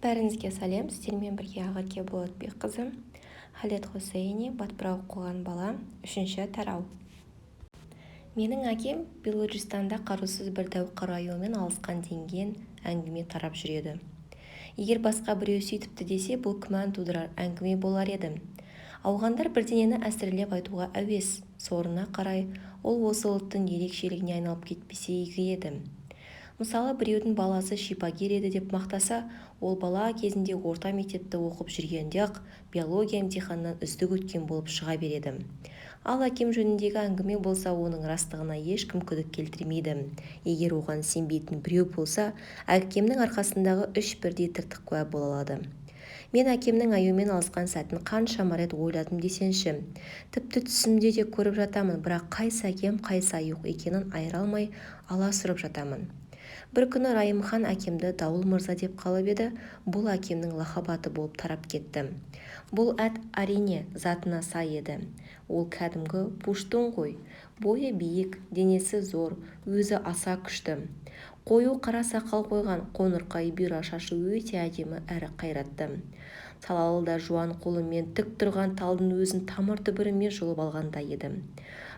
Бәріңізге сәлем! Сіздермен бірге Ақерке Болатбекқызы. Халед Хоссейни, «Батпырақ оқыған бала», үшінші тарау. Менің әкем Белуджистанда қарусыз бір дәу қара аюмен алысқан деген әңгіме тарап жүреді. Егер басқа біреу сөйтіпті десе, бұл күмән тудырар әңгіме болар еді. Ауғандар бірдеңені әсірелеп айтуға әуес. Сорына қарай, ол осы ұлттың ерекшелігіне айналып кетпесе игі еді. Мысалы, біреудің баласы шипагер еді деп мақтаса, ол бала кезінде орта мектепті оқып жүргенде-ақ биология емтиханынан үздік өткен болып шыға береді. Ал әкем жөніндегі әңгіме болса, оның растығына ешкім күдік келтірмейді. Егер оған сенбейтін біреу болса, әкемнің арқасындағы үш бірдей тыртық куә бола алады. Мен әкемнің аюмен алысқан сәтін қаншама рет ойладым десеңші. Тіпті түсімде де көріп жатамын, бірақ қайсы әкем, қайсы аю екенін айыра алмай аласұрып жатамын. Бір күні Райымхан әкемді Дауыл мырза деп қалып еді, бұл әкемнің лақап аты болып тарап кетті. Бұл ат, әрине, затына сай еді. Ол кәдімгі пуштун ғой. Бойы биік, денесі зор, өзі аса күшті. Қою қара сақал қойған, қоңырқай бұйра шашы өте әдемі әрі қайратты. Салалы да жуан қолымен тік тұрған талдың өзін тамыр-түбірімен жұлып алғандай еді.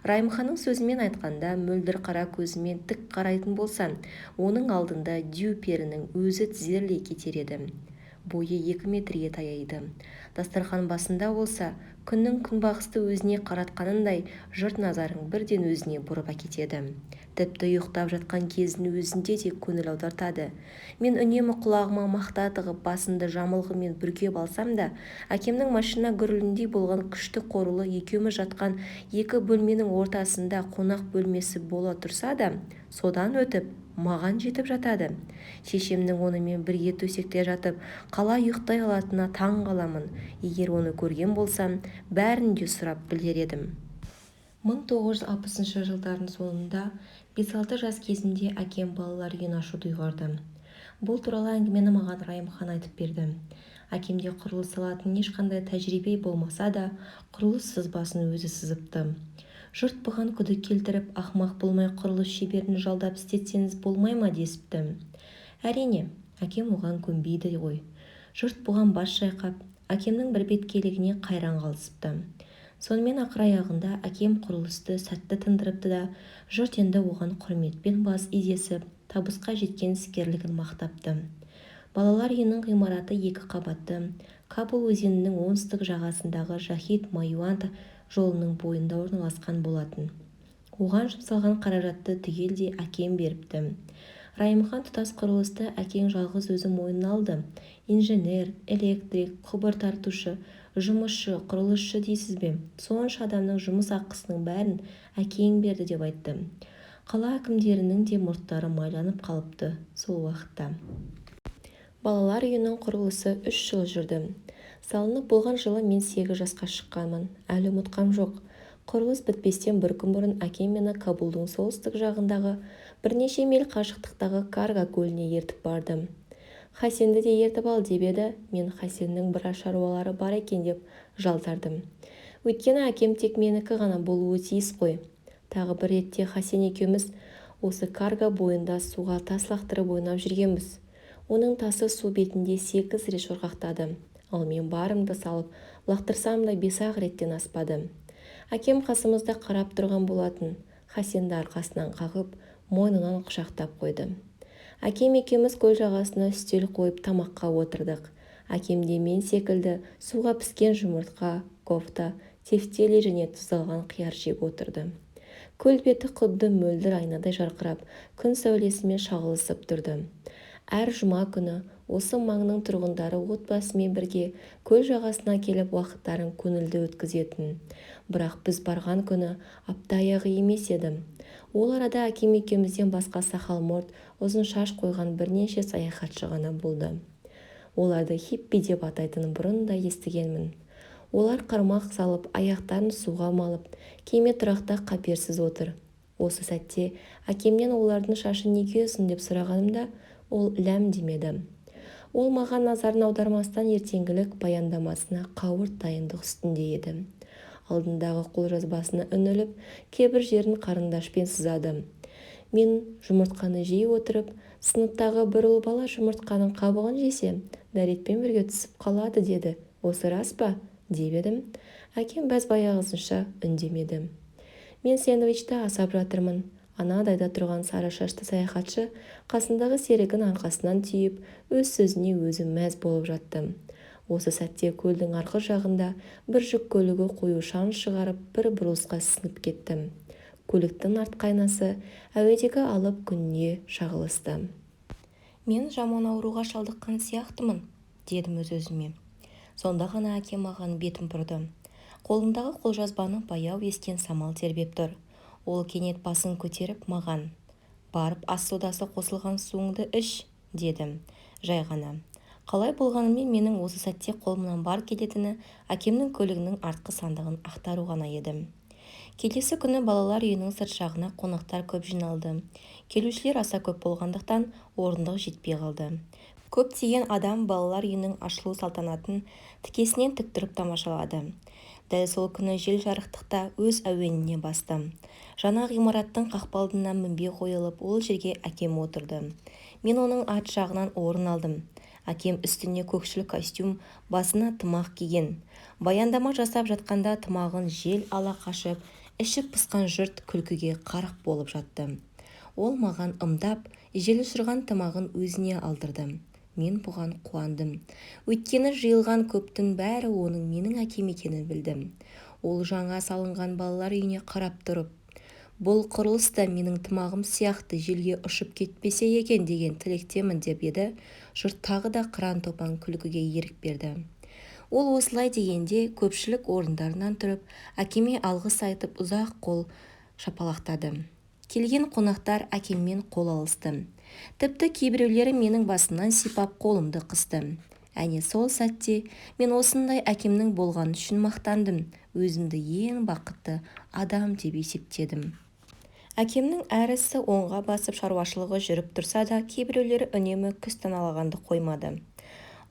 Райымханның сөзімен айтқанда, мөлдір қара көзімен тік қарайтын болса, оның алдында дию перінің өзі тізерлей кетер еді. Бойы 2 метрге таяйды. Дастарқан басында болса, күннің күнбағысты өзіне қаратқанындай, жұрт назарын бірден өзіне бұрып әкетеді. Тіпті ұйықтап жатқан кезінің өзінде де көңіл аудартады. Мен үнемі құлағыма мақта тығып, басымды жамылғымен бүркеп алсам да, әкемнің машина гүріліндей болған күшті қорылы екеуміз жатқан екі бөлменің ортасында қонақ бөлмесі бола тұрса да, содан өтіп, маған жетіп жатады. Шешемнің онымен бірге төсекте жатып, қалай ұйықтай алатынына таң қаламын. Егер оны көрген болсам, бәрін де сұрап білер едім. 1960 жылдардың соңында 5-6 жас кезімде әкем балалар үйін ашуды ұйғарды. Бұл туралы әңгімені маған Райымхан айтып берді. Әкемде құрылыс салатын ешқандай тәжірибе болмаса да, құрылыс сызбасын өзі сызыпты. Жұрт бұған күдік келтіріп, ақымақ болмай құрылыс шеберін жалдап істетсеңіз болмай ма десіпті. Әрине, әкем оған көнбейді ғой. Жұрт бұған бас шайқап, әкемнің бірбеткейлігіне қайран қалысыпты. Сонымен ақыр аяғында әкем құрылысты сәтті тындырыпты да, жұрт енді оған құрметпен бас изесіп, табысқа жеткен іскерлігін мақтапты. Балалар үйінің ғимараты екі қабатты, Кабул өзенінің оңтүстік жағасындағы Жахид-Майуанд жолының бойында орналасқан болатын. Оған жұмсалған қаражатты түгелдей әкем беріпті. Райымхан тұтас құрылысты әкең жалғыз өзі мойнына алды. Инженер, электрик, құбыр тартушы, жұмысшы, құрылысшы дейсіз бе, сонша адамның жұмыс ақысының бәрін әкең берді деп айтты. Қала әкімдерінің де мұрттары майланып қалыпты сол уақытта. Балалар үйінің құрылысы 3 жыл жүрді. Салынып болған жылы мен 8 жасқа шыққанмын. Әлі ұмытқам жоқ. Құрылыс бітпестен бір күн бұрын әкем мені Кабулдың солтүстік жағындағы бірнеше миль қашықтықтағы Карга көліне ертіп барды. Хасенді де ертіп ал деп еді, мен Хасеннің біраз шаруалары бар екен деп жалтардым. Өйткені әкем тек менікі ғана болуы тиіс қой. Тағы бір ретте Хасен екеуміз осы Карга бойында суға тас лақтырып ойнап жүргенбіз. Оның тасы су бетінде сегіз рет жорғақтады. Ал мен барымды салып лақтырсам да бес-ақ реттен аспады. Әкем қасымызда қарап тұрған болатын. Хасенді арқасынан қағып, мойнынан құшақтап қойды. Әкем екеуміз көл жағасына үстел қойып тамаққа отырдық. Әкем де мен секілді суға піскен жұмыртқа, кофта, тефтели және тұздалған қияр жеп отырды. Көл беті құдды мөлдір айнадай жарқырап, күн сәулесімен шағылысып тұрды. Әр жұма күні осы маңның тұрғындары отбасымен бірге көл жағасына келіп уақыттарын көңілді өткізетін. Бірақ біз барған күні апта аяғы емес еді. Ол арада әкем екеумізден басқа сақал-мұрт, ұзын шаш қойған бірнеше саяхатшы ғана болды. Оларды хиппи деп атайтынын бұрын да естігенмін. Олар қармақ салып, аяқтарын суға малып, кеме-тұрақта қаперсіз отыр. Осы сәтте әкемнен олардың шашы неге ұзын деп сұрағанымда, ол ләм демеді. Ол маған назарын аудармастан ертеңгілік баяндамасына қауырт дайындық үстінде еді. Алдындағы қолжазбасына үңіліп, кейбір жерін қарындашпен сызады. Мен жұмыртқаны жей отырып, Сыныптағы бір ұл бала жұмыртқаның қабығын жесе, дәретпен бірге түсіп қалады деді, осы рас па? Деп едім, әкем бәз баяғысынша үндемеді. Мен сэндвичті асап жатырмын. Анадайда тұрған сары шашты саяхатшы қасындағы серігін арқасынан түйіп, өз сөзіне өзі мәз болып жатты. Осы сәтте көлдің арғы жағында бір жүк көлігі қою шаң шығарып бір бұрылысқа сіңіп кетті. Көліктің артқы айнасы әуедегі алып күнге шағылысты. Мен жаман ауруға шалдыққан сияқтымын, дедім өз-өзіме. Сонда ғана әкем маған бетін бұрды. Қолындағы қолжазбаны баяу ескен самал тербеп тұр. Ол кенет басын көтеріп маған: Барып ас содасы қосылған суыңды іш, деді жай ғана. Қалай болғанымен менің осы сәтте қолымнан бар келетіні әкемнің көлігінің артқы сандығын ақтару ғана еді. Келесі күні балалар үйінің сырт жағына қонақтар көп жиналды. Келушілер аса көп болғандықтан орындық жетпей қалды. Көптеген адам балалар үйінің ашылу салтанатын тікесінен тік тұрып тамашалады. Дәл сол күні жел жарықтық та өз әуеніне басты. Жаңа ғимараттың қақпа алдына мінбе қойылып, ол жерге әкем отырды. Мен оның арт жағынан орын алдым. Әкем үстіне көкшіл костюм, басына тымақ киген. Баяндама жасап жатқанда тымағын жел ала қашып, іші пысқан жұрт күлкіге қарық болып жатты. Ол маған ымдап, жел ұшырған тымағын өзіне алдырды. Мен бұған қуандым. Өйткені жиылған көптің бәрі оның менің әкем екенін білді. Ол жаңа салынған балалар үйіне қарап тұрып, бұл құрылыс та менің тымағым сияқты желге ұшып кетпесе екен деген тілектемін деп еді, жұрт тағы да қыран-топан күлкіге ерік берді. Ол осылай дегенде көпшілік орындарынан тұрып, әкеме алғыс айтып ұзақ қол шапалақтады. Келген қонақтар әкеммен қол алысты. Тіпті кейбіреулері менің басымнан сипап қолымды қысты. Әне сол сәтте мен осындай әкемнің болғаны үшін мақтандым, өзімді ең бақытты адам деп есептедім. Әкемнің әр ісі оңға басып шаруашылығы жүріп тұрса да кейбіреулері үнемі күстаналағанды қоймады.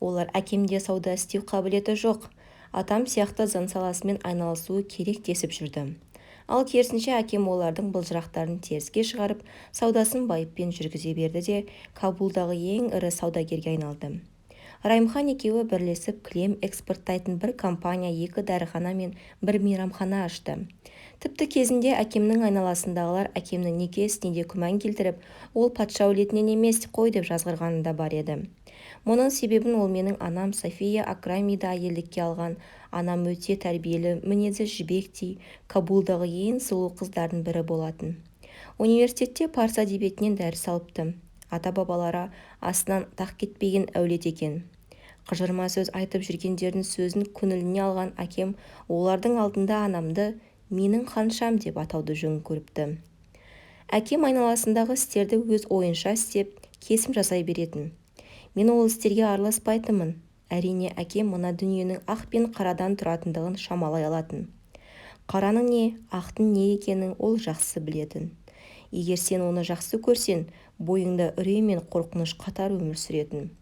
Олар әкемде сауда істеу қабілеті жоқ, атам сияқты заң саласымен айналысуы керек десіп жүрді. Ал керісінше әкем олардың былжырақтарын теріске шығарып, саудасын байыппен жүргізе берді де, Кабулдағы ең ірі саудагерге айналды. Райымхан екеуі бірлесіп кілем экспорттайтын бір компания, екі дәріхана мен бір мейрамхана ашты. Тіпті кезінде әкемнің айналасындағылар әкемнің неке ісіне де күмән келтіріп, ол патша әулетінен емес қой деп жазғырғаны да бар еді. Мұның себебін ол менің анам София Акрамиді әйелдікке алған. Анам өте тәрбиелі, мінезі жібектей, Кабулдағы ең сұлу қыздардың бірі болатын. Университетте парсы әдебиетінен дәріс алыпты. Ата-бабалары астынан тақ кетпеген әулет екен. Қыжырма сөз айтып жүргендердің сөзін көңіліне алған әкем олардың алдында анамды менің ханшам деп атауды жөн көріпті. Әкем айналасындағы істерді өз ойынша істеп, кесім жасай беретін. Мен ол істерге араласпайтынмын. Әрине, әкем мына дүниенің ақ пен қарадан тұратындығын шамалай алатын. Қараның не, ақтың не екенін ол жақсы білетін. Егер сен оны жақсы көрсең, бойыңда үрей мен қорқыныш қатар өмір сүретін.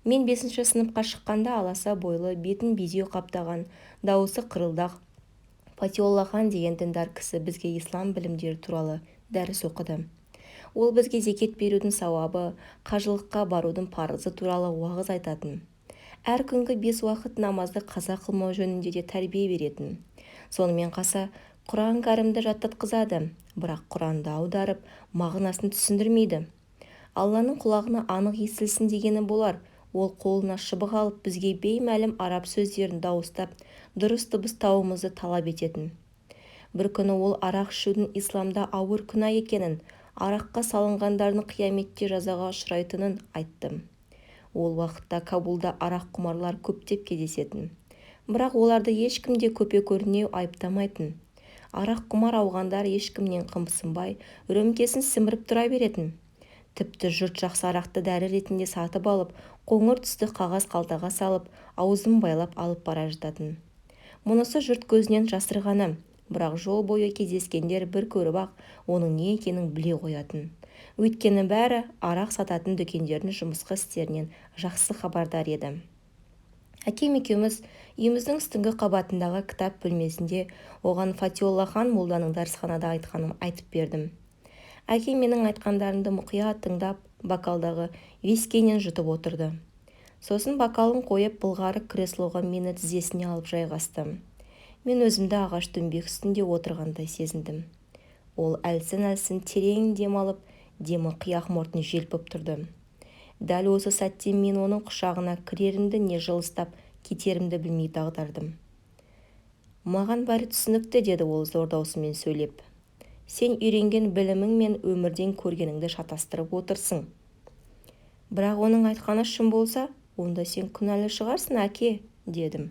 Мен 5-ші сыныпқа шыққанда аласа бойлы, бетін безеу қаптаған, дауысы қырылдақ Фатиоллахан деген діндар кісі бізге ислам білімдері туралы дәріс оқыды. Ол бізге зекет берудің сауабы, қажылыққа барудың парызы туралы уағыз айтатын. Әр күнгі 5 уақыт намазды қаза қылмау жөнінде де тәрбие беретін. Сонымен қоса Құран кәрімді жаттатқызады, бірақ Құранды аударып, мағынасын түсіндірмейді. Алланың құлағына анық естілсін дегені болар, ол қолына шыбық алып бізге беймәлім араб сөздерін дауыстап, дұрыс дыбыстауымызды талап ететін. Бір күні ол арақ ішудің исламда ауыр күнә екенін, араққа салынғандардың қияметте жазаға ұшырайтынын айтты. Ол уақытта Кабулда арақ құмарлар көптеп кездесетін. Бірақ оларды ешкім де көпе-көрнеу айыптамайтын. Арақ құмар ауғандар ешкімнен қымсынбай, рөмкесін сіміріп тұра беретін. Тіпті жұрт жақсы арақты дәрі ретінде сатып алып, қоңыр түсті қағаз қалтаға салып, аузын байлап алып бара жататын. Мұнысы жұрт көзінен жасырғаны, бірақ жол бойы кездескендер бір көріп-ақ оның не екенін біле қоятын. Өйткені бәрі арақ сататын дүкендердің жұмысқы істерінен жақсы хабардар еді. Әкем екеуміз үйіміздің үстіңгі қабатындағы кітап бөлмесінде оған Фатиоллахан молданың дәрісханада айтқанын айтып бердім. Әкем менің айтқандарымды мұқият тыңдап, Бокалдағы вискинен жұтып отырды. Сосын бокалын қойып, былғары креслоға мені тізесіне алып жайғасты. Мен өзімді ағаш дөңбек үстінде отырғандай сезіндім. Ол әлсін-әлсін терең дем алып, демі қияқ мұртын желпіп тұрды. Дәл осы сәтте мен оның құшағына кірерімді не жылыстап кетерімді білмей дағдардым. «Маған бәрі түсінікті», – деді ол зор даусымен сөйлеп. «Сен үйренген білімің мен өмірден көргеніңді шатастырып отырсың». «Бірақ оның айтқаны шын болса, онда сен күнәлі шығарсың, әке», – дедім.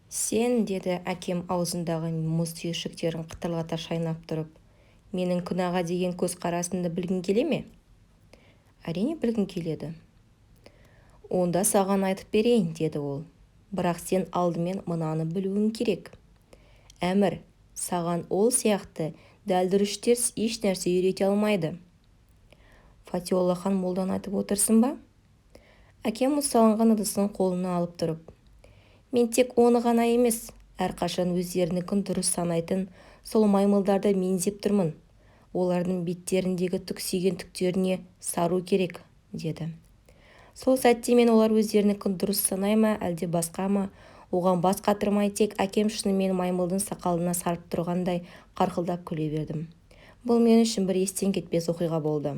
«Сен, – деді әкем аузындағы мұз түйіршіктерін қытырлата шайнап тұрып, – менің күнәға деген көзқарасымды білгің келе ме?» «Әрине, білгім келеді». «Онда саған айтып берейін, – деді ол. – Бірақ сен алдымен мынаны білуің керек. Әмір, саған ол сияқты дәлдүріштер ешнәрсе үйрете алмайды». «Фатиоллахан молданы айтып отырсың ба?» Әкем мұз салынған ыдысын қолына алып тұрып: «Мен тек оны ғана емес, әрқашан өздерінікін дұрыс санайтын сол маймылдарды меңзеп тұрмын. Олардың беттеріндегі түксиген түктеріне сару керек», – деді. Сол сәтте мен олар өздерінікін дұрыс санай ма, әлде басқа ма, оған бас қатырмай, тек әкем шынымен маймылдың сақалына сарып тұрғандай қарқылдап күле бердім. Бұл мен үшін бір естен кетпес оқиға болды.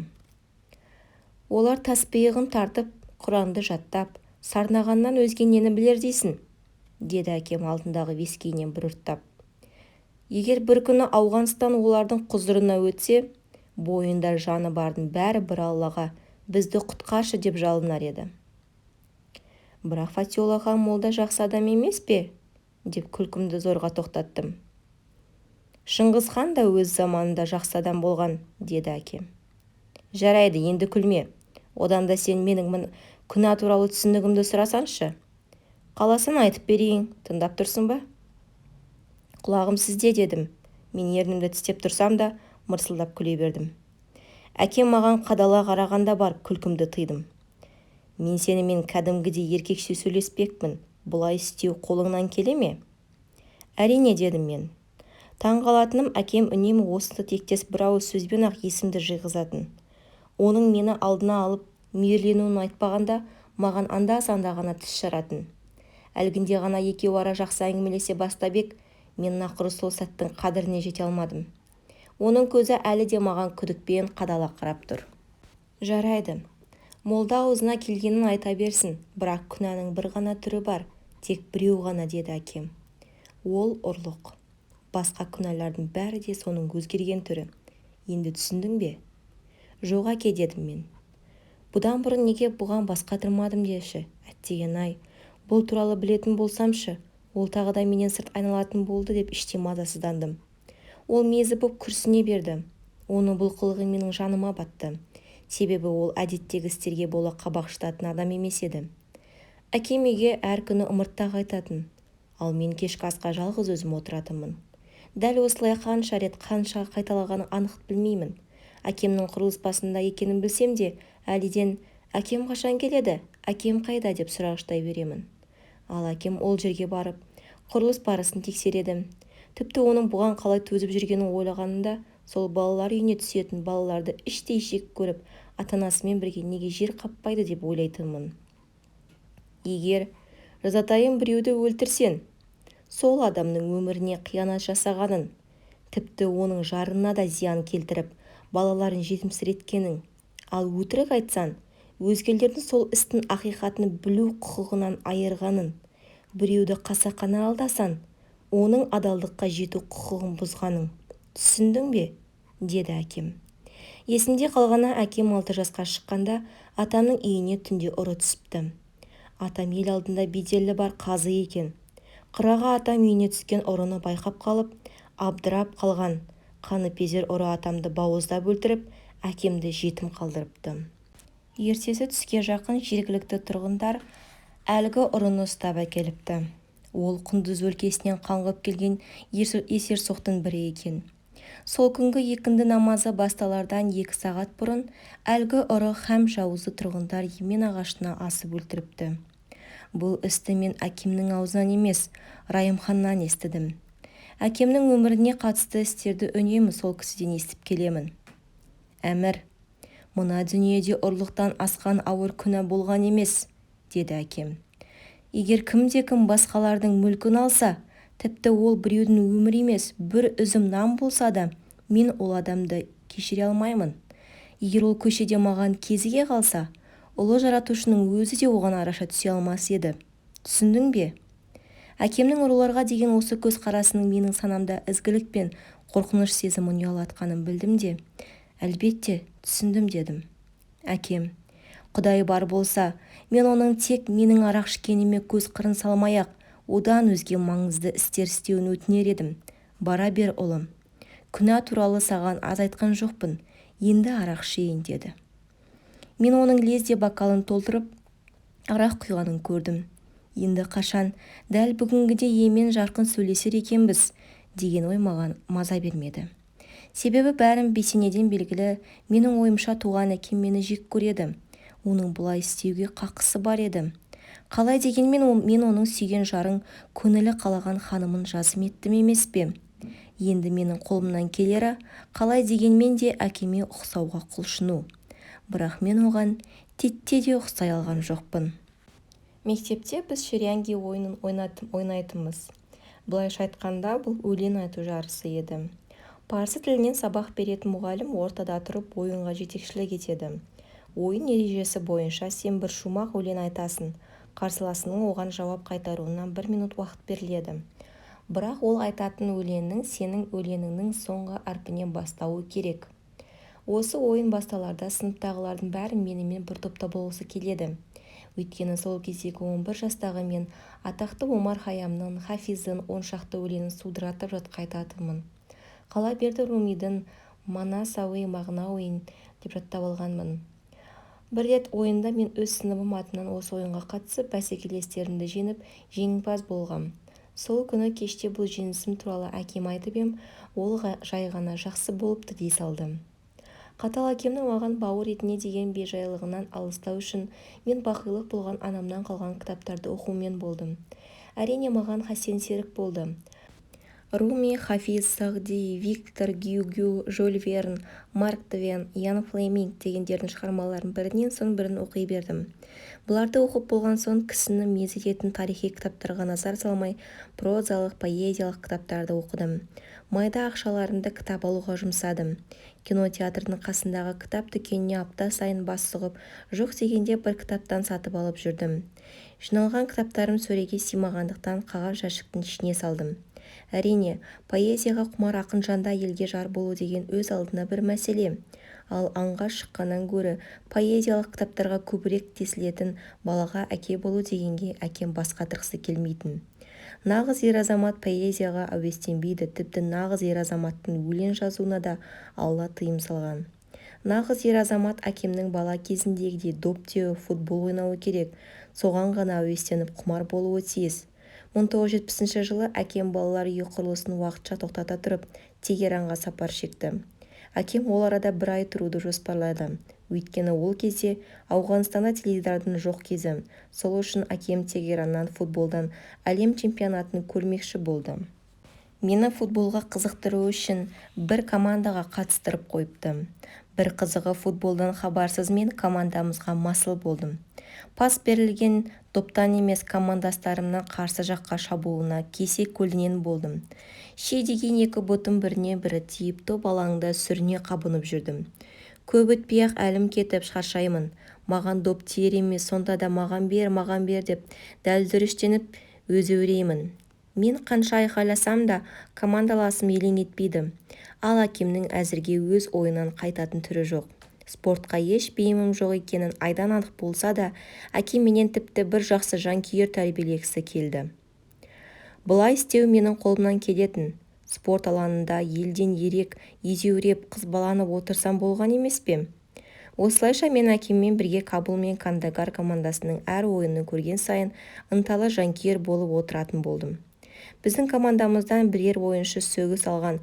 «Олар таспиығын тартып, құранды жаттап, сарнағаннан өзге нені білер дейсің?» – деді әкем алдындағы вискиінен бір ұрттап. «Егер бір күні Ауғанстан олардың құзырына өтсе, бойында жаны бардың бәрі бір Аллаға бізді құтқаршы деп жалынар еді». «Бірақ Фатиоллахан молда жақсы адам емес пе?» – деп күлкімді зорға тоқтаттым. «Шыңғыс хан да өз заманында жақсы адам болған», – деді әкем. «Жарайды, енді күлме. Одан да сен менің күнә туралы түсінігімді сұрасаңшы. Қаласаң, айтып берейін, тыңдап тұрсың ба?» «Құлағым сізде», – дедім. Мен ернімді тістеп тұрсам да, мырсылдап күле бердім. Әкем маған қадала қарағанда барып күлкімді тыйдым. «Мен сенімен кәдімгідей еркекше сөйлеспекпін. Бұлай істеу қолыңнан келе ме?» «Әрине», – дедім мен. Таң қалатыным, әкем үнемі осы тектес бір ауыз сөзбен-ақ есімді жиғызатын. Оның мені алдына алып мейірленуін айтпағанда, маған анда-санда ғана тіс жаратын. Әлгінде ғана екеуара жақсы әңгімелесе бастап ек, мен ақыры сол сәттің қадіріне жете алмадым. Оның көзі әлі де маған күдікпен қадала қарап тұр. «Жарайды. Молда аузына келгенін айта берсін, бірақ күнәнің бір ғана түрі бар, тек біреу ғана», – деді әкем. «Ол – ұрлық. Басқа күнәлардың бәрі де соның өзгерген түрі. Енді түсіндің бе?» «Жоқ, әке», – дедім мен. Бұдан бұрын неге бұған бас қатырмадым деші, әттеген-ай, бұл туралы білетін болсамшы, ол тағы да менен сырт айналатын болды деп іштей мазасыздандым. Ол мезі боп күрсіне берді. Оның бұл қылығы менің жаныма батты. Себебі ол әдеттегі істерге бола қабақ шытатын адам емес еді. Әкем үйге әр күні ымыртта қайтатын. Ал мен кешкі асқа жалғыз өзім отыратынмын. Дәл осылай қанша рет, қанша қайталағанын анық білмеймін. Әкемнің құрылыс басында екенін білсем де, Әлиден «Әкем қашан келеді? Әкем қайда?» деп сұрағыштай беремін. Ал әкем ол жерге барып, құрылыс барысын тексереді. Тіпті оның бұған қалай төзіп жүргенін ойлағанымда, сол балалар үйіне түсетін балаларды іштей жек көріп, ата-анасымен бірге неге жер қаппайды деп ойлайтынмын. «Егер, жазатайым біреуді өлтірсең, сол адамның өміріне қиянат жасағанын, тіпті оның жарына да зиян келтіріп, балаларын жетімсіреткенің, ал өтірік айтсаң, өзгелердің сол істің ақиқатын білу құқығынан айырғанын, біреуді қасақана алдасаң, оның адалдыққа жету құқығын бұзғаның. Түсіндің бе?» – деді әкем. Есімде қалғаны, әкем 6 жасқа шыққанда атамның үйіне түнде ұры түсіпті. Атам ел алдында беделі бар қазы екен. Қырағы атам үйіне түскен ұрыны байқап қалып, абдырап қалған қаныпезер ұры атамды бауыздап өлтіріп, әкемді жетім қалдырыпты. Ертесі түске жақын жергілікті тұрғындар әлгі ұрыны ұстап әкеліпті. Ол Құндыз өлкесінен қаңғып келген есерсоқтың бірі екен. Сол күнгі екінді намазы басталардан 2 сағат бұрын әлгі ұры һәм жауызды тұрғындар емен ағашына асып өлтіріпті. Бұл істі мен әкемнің аузынан емес, Райымханнан естідім. Әкемнің өміріне қатысты істерді үнемі сол кісіден естіп келемін. «Әмір, Мына дүниеде ұрлықтан асқан ауыр күнә болған емес, деді әкем. Егер кімде-кім басқалардың мүлкін алса, тіпті ол біреудің өмірі емес, бір үзім нан болса да, мен ол адамды кешіре алмаймын. Егер ол көшеде маған кезіге қалса, ұлы жаратушының өзі де оған араша түсе алмас еді. Түсіндің бе? Әкемнің ұрыларға деген осы көзқарасының менің санамда ізгілік пен қорқыныш сезімін ұялатқанын білдім де, әлбетте, түсіндім дедім. Әкем, Құдай бар болса, мен оның тек менің арақ ішкеніме көз қырын салмай-ақ, одан өзге маңызды істер істеуін өтінер едім. Бара бер, ұлым. Күнә туралы саған аз айтқан жоқпын, енді арақ ішейін, деді. Мен оның лезде бокалын толтырып, арақ құйғанын көрдім. Енді қашан дәл бүгінгідей емен-жарқын сөйлесер екенбіз, деген ой маған маза бермеді. Себебі бәрін бесенеден белгілі, менің ойымша туған әкем мені жек көреді. Оның бұлай істеуге қақысы бар еді. Қалай дегенмен мен оның сүйген жарын, көңілі қалаған ханымын жазым еттім емес пе? Енді менің қолымнан келері, қалай дегенмен де әкеме ұқсауға құлшыну. Бірақ мен оған титтей де ұқсай алған жоқпын. Мектепте біз шеренги ойынын ойнайтынбыз. Былайша айтқанда, бұл өлең айту жарысы еді. Парсы тілінен сабақ беретін мұғалім ортада тұрып ойынға жетекшілік етеді. Ойын ережесі бойынша сен бір шумақ өлең айтасың, қарсыласыңның оған жауап қайтаруына бір минут уақыт беріледі. Бірақ ол айтатын өлеңің сенің өлеңіңнің соңғы әрпінен басталуы керек. Осы ойын басталарда сыныптағылардың бәрі менімен бір топта болғысы келеді. Өйткені сол кездегі 11 жастағы мен атақты Омар Хайямның, Хафиздің он шақты өлеңін судыратып жатқа айтатынмын. Қала берді Румидің Манасауи Мағнауин деп жаттап алғанмын. Бір рет ойында мен өз сыныбым атынан осы ойынға қатысып, бәсекелестерімді жеңіп, жеңімпаз болғам. Сол күні кеште бұл жеңісім туралы әкеме айтып ем, ол жай ғана жақсы болыпты дей салды. Қатал әкемнің маған бауыр етіне деген бейжайлығынан алыстау үшін мен бақилық болған анамнан қалған кітаптарды оқумен болдым. Әрине, маған Хасен серік болды. Руми, Хафиз, Сағди, Виктор Гюго, Жюль Верн, Марк Твен, Ян Флеминг дегендердің шығармаларын бірінен соң бірін оқи бердім. Бұларды оқып болған соң кісіні мезі ететін тарихи кітаптарға назар салмай, прозалық, поэзиялық кітаптарды оқыдым. Майда ақшаларымды кітап алуға жұмсадым. Кинотеатрдың қасындағы кітап дүкеніне апта сайын бас сұғып, жоқ дегенде бір кітаптан сатып алып жүрдім. Жиналған кітаптарым сөреге сыймағандықтан қағаз жәшіктің ішіне салдым. Әрине, поэзияға құмар ақын жанды әйелге жар болу деген өз алдына бір мәселе. Ал аңға шыққаннан гөрі поэзиялық кітаптарға көбірек тесілетін балаға әке болу дегенге әкем бас қатырғысы келмейтін. Нағыз ер азамат поэзияға әуестенбейді, тіпті нағыз ер азаматтың өлең жазуына да Алла тыйым салған. Нағыз ер азамат әкемнің бала кезіндегідей доп теуіп, футбол ойнауы керек, соған ғана әуестеніп құмар болуы тиіс. 1970 жылы әкем балалар үйі құрылысын уақытша тоқтата тұрып, Тегеранға сапар шекті. Әкем ол арада бір ай тұруды жоспарлады. Өйткені ол кезде Ауғанстанда теледидардың жоқ кезі. Сол үшін әкем Тегераннан футболдан әлем чемпионатын көрмекші болды. Мені футболға қызықтыру үшін бір командаға қатыстырып қойыпты. Бір қызығы, футболдан хабарсыз мен командамызға масыл болдым. Пас берілген доптан емес, командастарымның қарсы жаққа шабуылына кесе-көлденең болдым. Ши деген екі бұтым біріне-бірі тиіп, доп алаңында сүріне қабынып жүрдім. Көп өтпей-ақ әлім кетіп, шаршаймын. Маған доп тиер емес, сонда да маған бер, маған бер деп дәлдүріштеніп өзеуреймін. Мен қанша айқайласам да, командаласым елең етпейді. Ал әкемнің әзірге өз ойынан қайтатын түрі жоқ. Спортқа еш бейімім жоқ екенін айдан анық болса да, әкем менен тіпті бір жақсы жанкүйер тәрбиелегісі келді. Бұлай істеу менің қолымнан келетін. Спорт алаңында елден ерек езеуреп, қызбаланып отырсам болған емес пе? Осылайша мен әкеммен бірге Кабул мен Кандагар командасының әр ойынын көрген сайын ынталы жанкүйер болып отыратын болдым. Біздің командамыздан бірер ойыншы сөгіс алған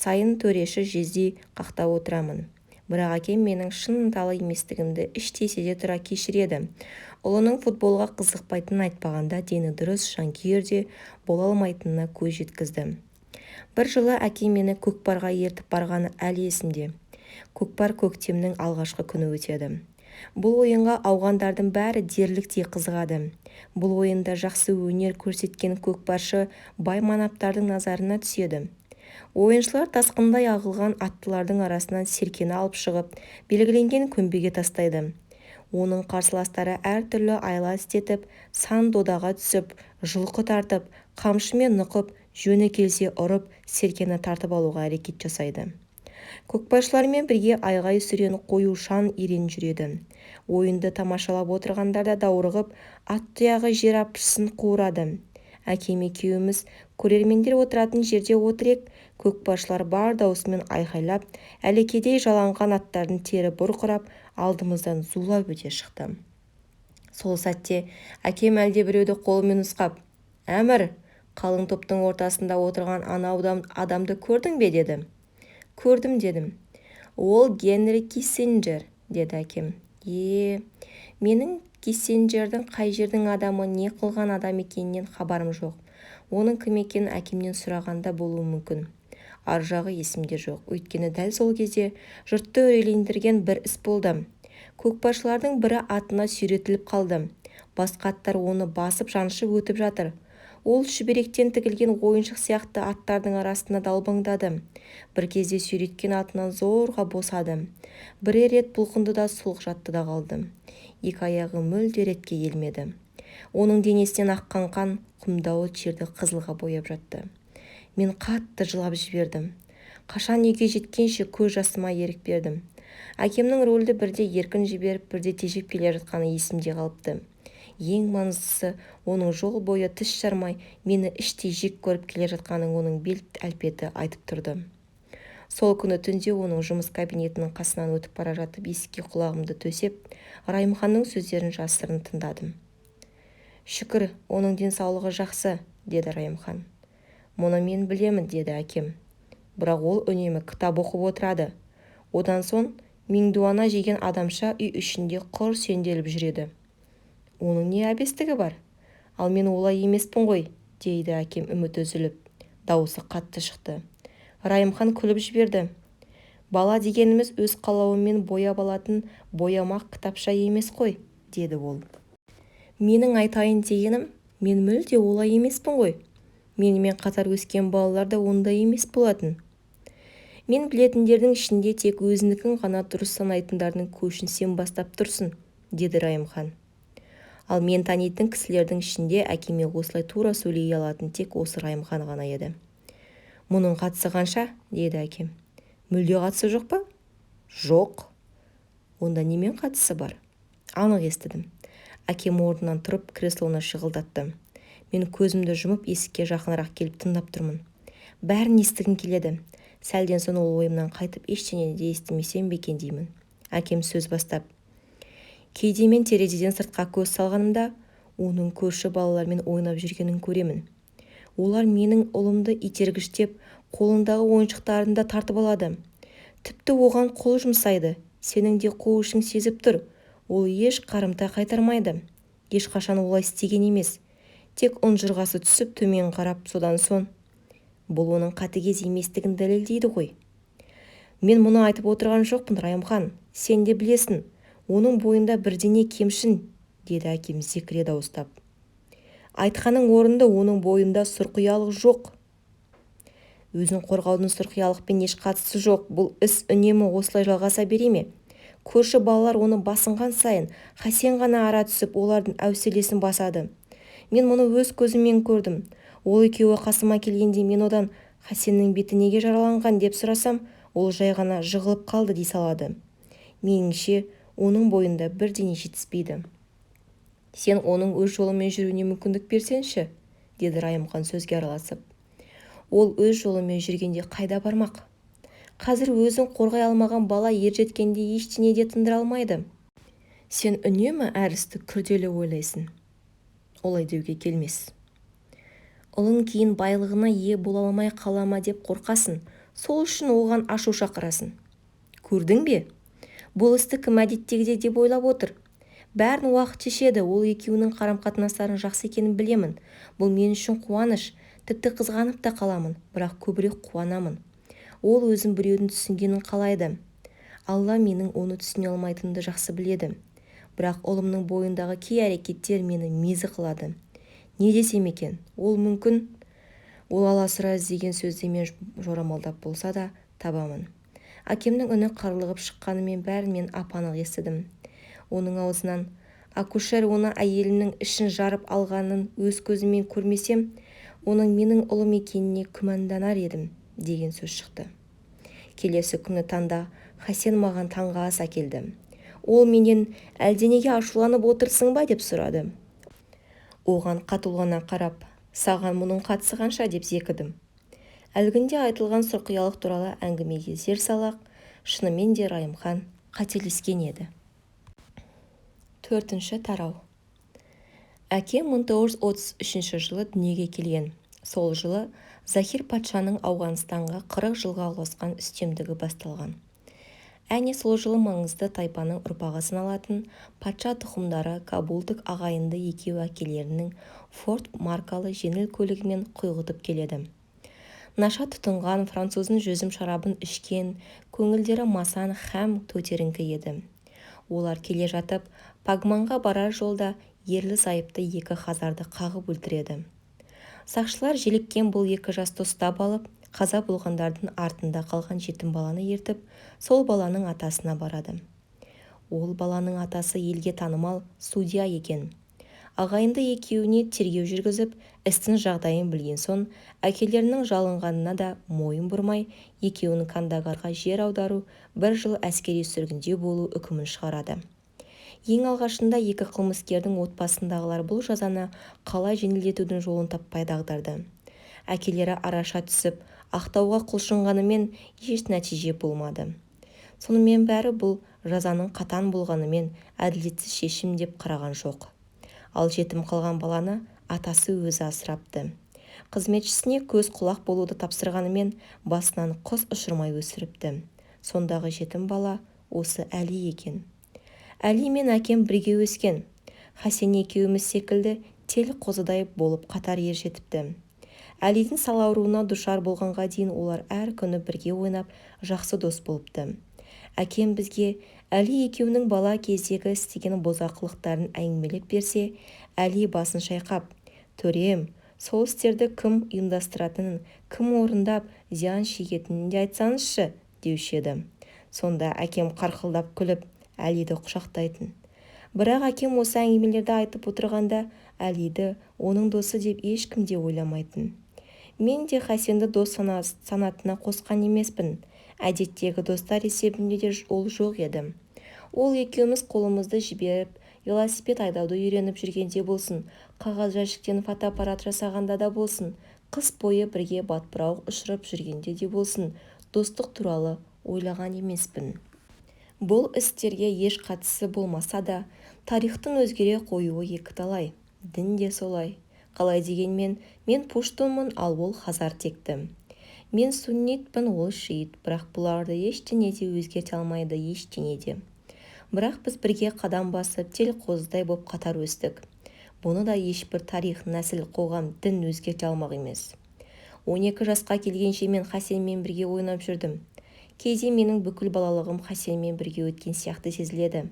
сайын төреші жездей қақтап отырамын. Бірақ әкем менің шын ынталы еместігімді іштей сезе тұра кешіреді. Ұлының футболға қызықпайтынын айтпағанда, дені дұрыс жанкүйер де бола алмайтынына көз жеткізді. Бір жылы әкем мені көкпарға ертіп барғаны әлі есімде. Көкпар көктемнің алғашқы күні өтеді. Бұл ойынға ауғандардың бәрі дерліктей қызығады. Бұл ойында жақсы өнер көрсеткен көкпаршы бай-манаптардың назарына түседі. Ойыншылар тасқындай ағылған аттылардың арасынан серкені алып шығып, белгіленген көмбеге тастайды. Оның қарсыластары әртүрлі айла істетіп, сан додаға түсіп, жұлқы тартып, қамшымен нұқып, жөні келсе ұрып, серкені тартып алуға әрекет жасайды. Көкпаршылармен бірге айғай-сүрен, қою шаң ерен жүреді. Ойынды тамашалап отырғандар да даурығып, ат тұяғы жер апшысын қуырады. Әкем екеуміз көрермендер отыратын жерде отыр ек, көкпаршылар бар даусымен айқайлап, әлекедей жаланған аттардың тері бұрқырап, алдымыздан зулап өте шықты. Сол сәтте әкем әлдебіреуді қолымен нұсқап, «Әмір, қалың топтың ортасында отырған анау адамды көрдің бе?» деді. «Көрдім», дедім. «Ол Генри Киссинджер», деді әкем. Е, менің Киссинджердің қай жердің адамы, не қылған адам екенінен хабарым жоқ. Оның кім екенін әкемнен сұраған да болуым мүмкін. Ар жағы есімде жоқ. Өйткені дәл сол кезде жұртты үрейлендірген бір іс болды. Көкпаршылардың бірі атына сүйретіліп қалды. Басқа аттар оны басып-жаншып өтіп жатыр. Ол шүберектен тігілген ойыншық сияқты аттардың арасында далбаңдады. Бір кезде сүйреткен атынан зорға босады. Бірер рет бұлқынды да сұлқ жатты да қалды. Екі аяғы мүлде ретке келмеді. Оның денесінен аққан қан құмдауыт жерді қызылға бояп жатты. Мен қатты жылап жібердім. Қашан үйге жеткенше көз жасыма ерік бердім. Әкемнің рульді бірде еркін жіберіп, бірде тежеп келе жатқаны есімде қалыпты. Ең маңыздысы, оның жол бойы тіс жармай, мені іштей жек көріп келе жатқанын оның бет әлпеті айтып тұрды. Сол күні түнде оның жұмыс кабинетінің қасынан өтіп бара жатып, есікке құлағымды төсеп, Райымханның сөздерін жасырын тыңдадым. «Шүкір, оның денсаулығы жақсы», деді Райымхан. «Мұны мен білемін», деді әкем. «Бірақ ол үнемі кітап оқып отырады. Одан соң меңдуана жеген адамша үй ішінде құр сенделіп жүреді. Оның не әбестігі бар? Ал мен олай емеспін ғой», дейді әкем үміті үзіліп. Дауысы қатты шықты. Райымхан күліп жіберді. «Бала дегеніміз өз қалауымен бояп алатын боямақ кітапша емес қой», деді ол. «Менің айтайын дегенім, мен мүлде олай емеспін ғой. Менімен қатар өскен балалар да ондай емес болатын. Мен білетіндердің ішінде тек өзінікін ғана дұрыс санайтындардың көшін сен бастап тұрсың», деді Райымхан. Ал мен танитын кісілердің ішінде әкеме осылай тура сөйлей алатын тек осы Райымхан ғана еді. «Мұның қатысы қанша?» деді әкем. «Мүлде қатысы жоқ па?» «Жоқ». «Онда немен қатысы бар?» Анық естідім. Әкем орнынан тұрып, креслоны шығылдатты. Мен көзімді жұмып, есікке жақынырақ келіп тыңдап тұрмын. Бәрін естігім келеді. Сәлден соң ол ойымнан қайтып, ештеңені де естімесем бе екен деймін. Әкем сөз бастап, «Кейде мен терезеден сыртқа көз салғанымда, оның көрші балалармен ойнап жүргенін көремін. Олар менің ұлымды итергіштеп, қолындағы ойыншықтарын да тартып алады. Тіпті оған қол жұмсайды. Сенің де қу ішің сезіп тұр. Ол еш қарымта қайтармайды. Ешқашан олай істеген емес. Тек ұнжырғасы түсіп төмен қарап, содан соң бұл оның қатыгез еместігін дәлелдейді ғой. Мен мұны айтып отырған жоқпын, Райымхан. Сен де білесің, оның бойында бірдеңе кемшін», деді әкем зекіре дауыстап. «Айтқаның орынды, оның бойында сұрқиялық жоқ». «Өзін қорғаудың сұрқиялықпен еш қатысы жоқ. Бұл іс үнемі осылай жалғаса бере ме? Көрші балалар оны басынған сайын, Хасен ғана ара түсіп, олардың әуселесін басады. Мен мұны өз көзіммен көрдім. Ол екеуі қасыма келгенде мен одан Хасеннің беті неге жараланған деп сұрасам, ол жай ғана жығылып қалды дей салады. Меніңше, оның бойында бірдеңе жетіспейді. Сен оның өз жолымен жүруіне мүмкіндік берсеңші», деді Райымхан сөзге араласып. «Ол өз жолымен жүргенде қайда бармақ? Қазір өзін қорғай алмаған бала ержеткенде ештеңе де тындыра алмайды. Сен үнемі әр істі күрделі ойлайсың. Олай деуге келмес. Ұлың кейін байлығына ие бола алмай қала ма деп қорқасың, сол үшін оған ашу шақырасың. Көрдің бе? Бұл істі кім әдеттегідей деп ойлап отыр? Бәрін уақыт шешеді, ол екеуінің қарым-қатынастарының жақсы екенін білемін. Бұл мен үшін қуаныш, тіпті қызғанып та қаламын, бірақ көбірек қуанамын. Ол өзін біреудің түсінгенін қалайды. Алла менің оны түсіне алмайтынымды жақсы біледі. Бірақ ұлымның бойындағы кей әрекеттер мені мезі қылады. Не десем екен? Ол мүмкін ол аласұра іздеген сөзді мен жорамалдап болса да табамын. Әкемнің үні қарлығып шыққанымен бәрін мен ап-анық естідім. Оның аузынан акушер оны әйелімнің ішін жарып алғанын өз көзіммен көрмесем, оның менің ұлым екеніне күмәнданар едім деген сөз шықты. Келесі күні таңда Хасен маған таңғы ас әкелді. Ол менен әлденеге ашуланып отырсың ба деп сұрады. Оған қатулана қарап, саған мұның қатысы қанша деп зекідім. Әлгінде айтылған сұрқиялық туралы әңгімеге зер салсақ, шынымен де Райымхан қателескен еді. Төртінші тарау. Әкем 1933 жылы дүниеге келген. Сол жылы Захир патшаның Ауғанстанға 40 жылға ұласқан үстемдігі басталған. Әне сол жылы маңызды тайпаның ұрпағы саналатын патша тұқымдары кабулдік ағайынды екеуі әкелерінің Форд маркалы жеңіл көлігімен құйғытып келеді. Наша тұтынған, француздың жүзім шарабын ішкен, көңілдері масаң һәм көтеріңкі еді. Олар келе жатып, Пагманға барар жолда ерлі-зайыпты екі хазарды қағып өлтіреді. Сақшылар желіккен бұл екі жасты ұстап алып, қаза болғандардың артында қалған жетім баланы ертіп, сол баланың атасына барады. Ол баланың атасы елге танымал судья екен. Ағайынды екеуіне тергеу жүргізіп, істің жағдайын білген соң, әкелерінің жалынғанына да мойын бұрмай, екеуін Кандагарға жер аудару, бір жыл әскери сүргінде болу үкімін шығарады. Ең алғашында екі қылмыскердің отбасындағылар бұл жазаны қалай жеңілдетудің жолын таппай дағдарды. Әкелері араша түсіп, ақтауға құлшынғанымен еш нәтиже болмады. Сонымен бәрі бұл жазаның қатаң болғанымен әділетсіз шешім деп қараған жоқ. Ал жетім қалған баланы атасы өзі асырапты. Қызметшісіне көз құлақ болуды тапсырғанымен басынан құс ұшырмай өсіріпті. Сондағы жетім бала осы Әли екен. Әли мен әкем бірге өскен. Хасен екеуміз секілді тел қозыдай болып қатар ер жетіпті. Әлидің сал ауруына душар болғанға дейін олар әр күні бірге ойнап, жақсы дос болыпты. Әкем бізге Әли екеуінің бала кездегі істеген бұзақылықтарын әңгімелеп берсе, Әли басын шайқап, төрем, сол істерді кім ұйымдастыратынын, кім орындап, зиян шегетінін де айтсаңызшы, деуші еді. Сонда әкем қарқылдап күліп, Әлиді құшақтайтын. Бірақ әкем осы әңгімелерді айтып отырғанда Әлиді оның досы деп ешкім де ойламайтын. Мен де Хасенді дос санатына қосқан емеспін. Әдеттегі достар есебінде де ол жоқ еді. Ол екеуміз қолымызды жіберіп, велосипед айдауды үйреніп жүргенде болсын, қағаз жәшіктен фотоаппарат жасағанда да болсын, қыс бойы бірге батпырауық ұшырып жүргенде де болсын, достық туралы ойлаған емеспін. Бұл істерге еш қатысы болмаса да, тарихтың өзгере қоюы екіталай. Дін де солай. Қалай дегенмен, мен пуштунмын, ал ол хазар текті. Мен суннитпін, ол шиит, бірақ бұларды ештеңе де өзгерте алмайды, ештеңе де. Бірақ біз бірге қадам басып, тел қозыдай боп қатар өстік. Бұны да ешбір тарих, нәсіл, қоғам, дін өзгерте алмақ емес. 12 жасқа келгенше мен Хасенмен бірге ойнап жүрдім. Кейде менің бүкіл балалығым Хасенмен бірге өткен сияқты сезіледі.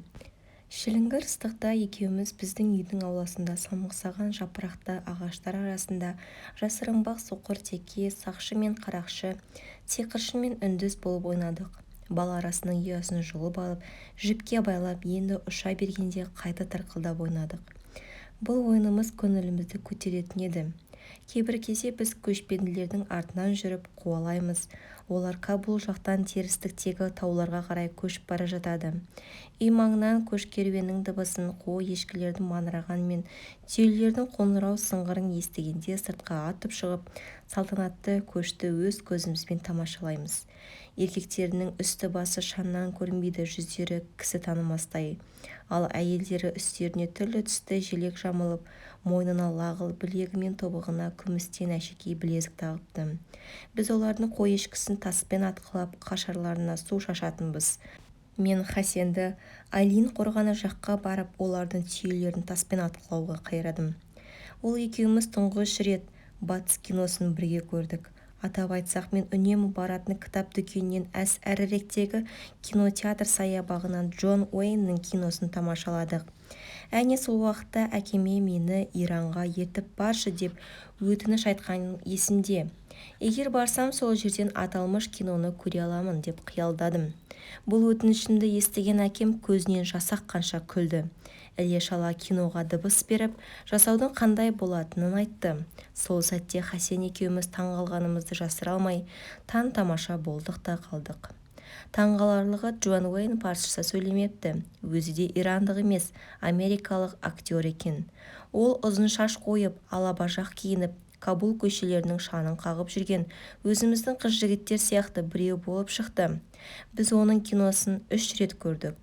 Шіліңгір ыстықта екеуміз біздің үйдің ауласында самсаған жапырақты ағаштар арасында жасырынбақ, соқыр теке, сақшы мен қарақшы, сиқыршы мен үндіс болып ойнадық. Бал арасының ұясын жұлып алып, жіпке байлап, енді ұша бергенде қайта тырқылдап ойнадық. Бұл ойынымыз көңілімізді көтеретін еді. Кейбір кезде біз көшпенділердің артынан жүріп қуалаймыз. Олар Кабул жақтан терістіктегі тауларға қарай көшіп бара жатады. Үй маңынан көш керуенінің дыбысын, қой-ешкілердің маңырағаны мен түйелердің қоңырау сыңғырын естігенде сыртқа атып шығып, салтанатты көшті өз көзімізбен тамашалаймыз. Еркектерінің үсті-басы шаңнан көрінбейді, жүздері кісі танымастай. Ал әйелдері үстеріне түрлі түсті желек жамылып, мойнына лағыл, білегі мен тобығына күмістен әшекей білезік тағыпты. Біз олардың қой-ешкісін таспен атқылап, қашарларына су шашатынбыз. Мен Хасенді Айлин қорғаны жаққа барып, олардың түйелерін таспен атқылауға қайрадым. Ол екеуміз тұңғыш рет батыс киносын бірге көрдік. Атап айтсақ, мен үнемі баратын кітап дүкенінен әріректегі кинотеатр саябағынан Джон Уэйннің киносын тамашаладық. Әне сол уақытта әкеме мені Иранға ертіп баршы деп өтініш айтқаным есімде. Егер барсам, сол жерден аталмыш киноны көре аламын деп қиялдадым. Бұл өтінішімді естіген әкем көзінен жас аққанша күлді. Іле-шала киноға дыбыс беріп, жасаудың қандай болатынын айтты. Сол сәтте Хасен екеуміз таңғалғанымызды жасыра алмай, таң-тамаша болдық та қалдық. Таңғаларлығы, Джон Уэйн парсыша сөйлемепті. Өзі де ирандық емес, америкалық актер екен. Ол ұзын шаш қойып, алабажақ киініп, Кабул көшелерінің шаңын қағып жүрген өзіміздің қыз-жігіттер сияқты біреу болып шықты. Біз оның киносын 3 рет көрдік.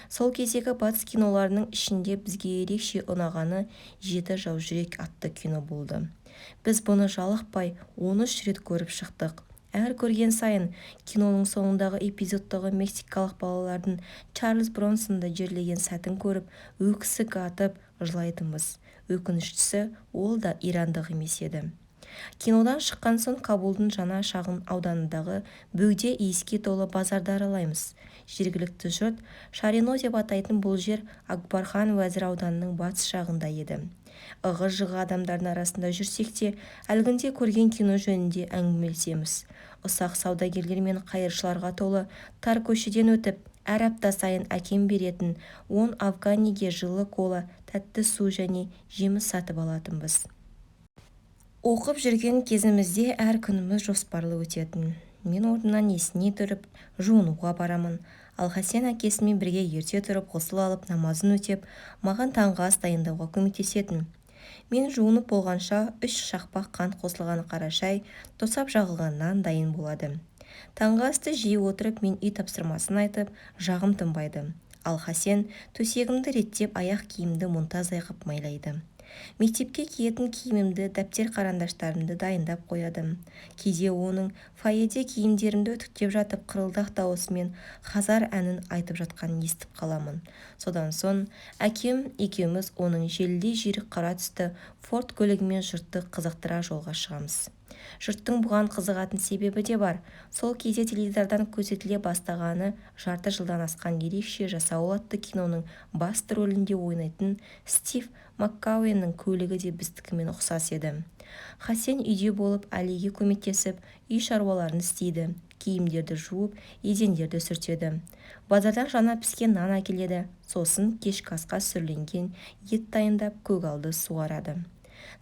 Сол кездегі батыс киноларының ішінде бізге ерекше ұнағаны «Жеті жаужүрек» атты кино болды. Біз бұны жалықпай 13 рет көріп шықтық. Әр көрген сайын киноның соңындағы эпизодтағы мексикалық балалардың Чарльз Бронсонды жерлеген сәтін көріп, өксік атып жылайтынбыз. Өкініштісі, ол да ирандық емес еді. Кинодан шыққан соң Кабулдың жаңа шағын ауданындағы бөгде иіске толы базарды аралаймыз. Жергілікті жұрт Шарино деп атайтын бұл жер Акбархан уәзір ауданының батыс жағында еді. Ығы-жығы адамдардың арасында жүрсек те, әлгінде көрген кино жөнінде әңгімелесеміз. Ұсақ саудагерлер мен қайыршыларға толы тар көшеден өтіп, әр апта сайын әкем беретін 10 афганиге жылы кола, тәтті су және жеміс сатып алатынбыз. Оқып жүрген кезімізде әр күніміз жоспарлы өтетін. Мен орнымнан есіней тұрып, жуынуға барамын. Ал Хасен әкесімен бірге ерте тұрып, ғұсыл алып, намазын өтеп, маған таңғы ас дайындауға көмектесетін. Мен жуынып болғанша 3 шақпақ қант қосылған қара шай, тосап жағылған нан дайын болады. Таңғы асты жей отырып, мен үй тапсырмасын айтып, жағым тынбайды. Ал Хасен төсегімді реттеп, аяқ киімді мұнтаздай қып майлайды. Мектепке киетін киімімді, дәптер қарандаштарымды дайындап қояды. Кейде оның фойеде киімдерімді үтіктеп жатып, қырылдақ дауысымен Хазар әнін айтып жатқанын естіп қаламын. Содан соң әкем екеуміз оның желдей жүйрік қара түсті Форд көлігімен жұртты қызықтыра жолға шығамыз. Жұрттың бұған қызығатын себебі де бар. Сол кезде теледидардан көрсетіле бастағаны жарты жылдан асқан ерекше жасауыл атты киноның басты рөлінде ойнайтын Стив МакКуиннің көлігі де біздікімен ұқсас еді. Хасен үйде болып, Әлиге көмектесіп, үй шаруаларын істейді, киімдерді жуып, едендерді сүртеді. Базардан жаңа піскен нан әкеледі, сосын кешкі асқа сүрленген ет дайындап, көгалды суарады.